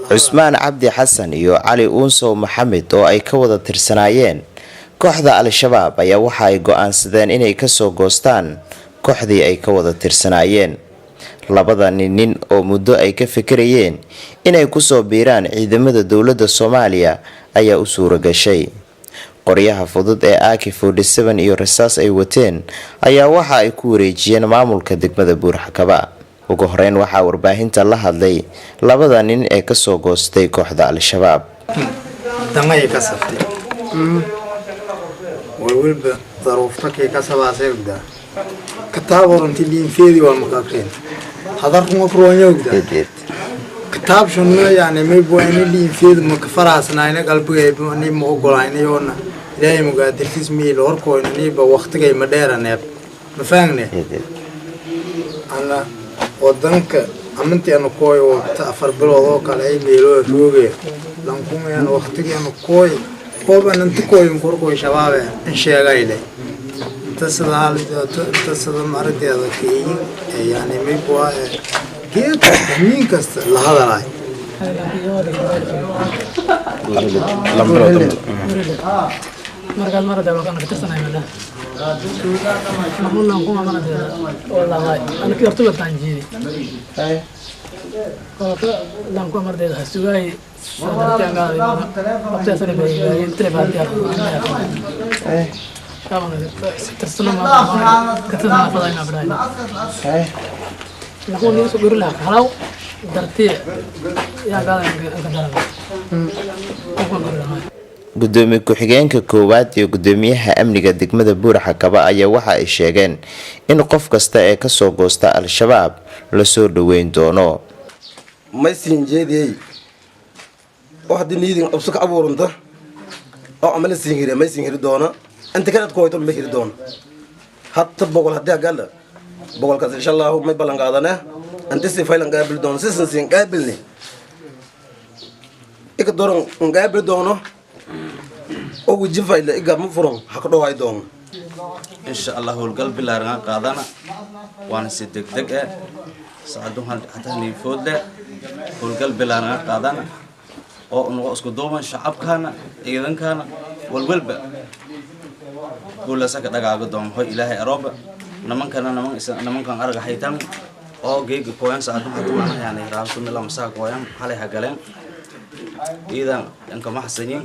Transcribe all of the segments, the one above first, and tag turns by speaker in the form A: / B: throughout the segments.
A: Cusmaan Cabdi Xasan iyo Cali Uunsow Maxamed oo ay ka wada tirsanaayeen kooxda Al-Shabaab ayaa waxa ay go-aansadeen inay kasoo goostaan kooxdii ay ka wada tirsanaayeen. Labadani nin oo muddo ay ka fikirayeen inay kusoo biiraan ciidamada dowladda Soomaaliya ayaa u suura gashay. Qoryaha fudud ee AK-47 iyo rasaas ay wateen ayaa waxa ay ku wareejiyeen maamulka degmada Buurxakaba. Ugu horeyn waxaa warbaahinta la hadlay labada nin ee kasoo goostay kooxda Al-Shabaab.
B: Dangay ka saftay walwalba daruuftakii ka sabaasay ogdaa kitaab horanti liinfeedi waa makaakeen hadar kuma furwanya ogdaa kitaab shunno yani maybuayna liinfeedi maka faraasnaayna qalbigay ni ma ogolayna yoona Ilaahay mugaadirtiis miil horkoyna niiba waqtigay ma dheeraneeb ma faagne ana wadanka amintii ana kooy waqta 4 bilood oo kale ay meeloo rooge lankumayaan waqtigeena kooy kooban inta kooyin korkoy Shabaabe in sheegayle inta sida inta sida maaragteeda keeyin yani maybua geed kasta nin kasta la hadalay.
C: Markaad marada waa kana katirsanay mana mamulan kuma marada wallahi ana ki horta baan jiidi horta lan kuma marada hasugaay sadarti anga waqti asare bay inta baan diyaar tirsano ma katirsanaa fadayna baraay lagu ni soo guri lahaa halaw darti yaa gaaday ka daran ku guri lahaa.
A: Gudoomiye ku-xigeenka koowaad iyo gudoomiyaha amniga degmada Buurxakaba ayaa waxa ay sheegeen in qof kasta ee kasoo goosta Al-Shabaab lasoo dhaweyn doono.
D: May siin jeediyey oo haddii niyadin qabso ka abuuranta oo amala siin hiri may siin hiri doona inta kalead ku hoyto ma hiri doona hatta 100 haddii agala 100kaas, insha Allahu, may ballan qaadane inta si faylan qaabil doono sisan siin qaabilni ika doron qaabil doono oo weji fayla iga ma furan ha ka dhawaay doono.
E: Insha Allah, howlgal bilaaran qaadana waana si degdeg ah saacadun hataa niifoodle howlgal bilaaran qaadana oo unago isku duuban shacabkaana ciidankaana walwalba guulasa ka dhagaago doon hoy Ilaahay arooba nimankana niman nimankan argahaytan oo geega kooyan saacadun hata maana yani raabtumila masaa kooyan halay hagaleen ciidan inkama xasanyin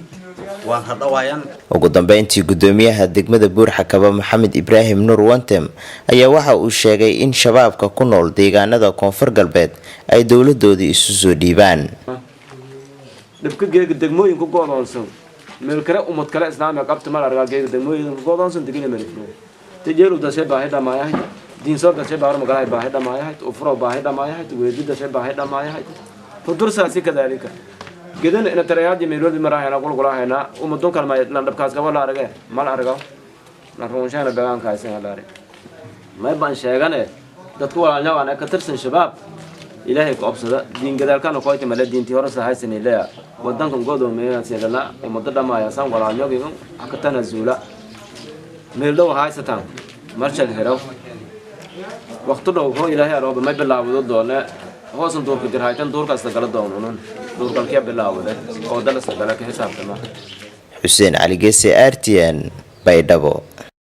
E: waan hadhawaayaan.
A: Ugu dambeyntii, gudoomiyaha degmada Buurxakaba Maxamed Ibraahim Nuur Wantem ayaa waxa uu sheegay in Shabaabka ku nool deegaanada Koonfur Galbeed ay dowladoodii isu soo dhiibaan.
F: Dhibka geega degmooyinka go'doonsan meel kale ummad kale islaamiga qabta mal argaa. Geega degmooyinka go'doonsan degina melifno tijeelu dashay baahi dhamaayahay, Diinsoor dashay baaro magalahay baahi dhamaayahay, Ufuro baahi dhamaayahay, Weedi dashay baahi dhamaayahay, Hudursaasi kadaalika gedan ina tarayaadi meelwalbi marahayna qulqulahayna ummadon kalma lan dhabkaas qabo la arage mal argo lan ruunshaana begaankaasina la arag. May baan sheegane dadku walaalnyagaan ka tirsan Shabaab Ilaahay ku obsada diin gadaalkana qoyta male diintii hore sahaysanilea wadankan godoomeeyaseedana ummado dhamaaya san walaalnyogigan haka tanazuula meeldhow haysataan marshal hero waqti dhow hoo Ilaahay arooba may bilaawado doone hoosan duurka jirhaytan duurkaasla gala doonunun duurkalkiya bilaawade oo dalasa gala ka xisaabtama.
A: Xuseen Cali Geese, RTN, Baydhabo.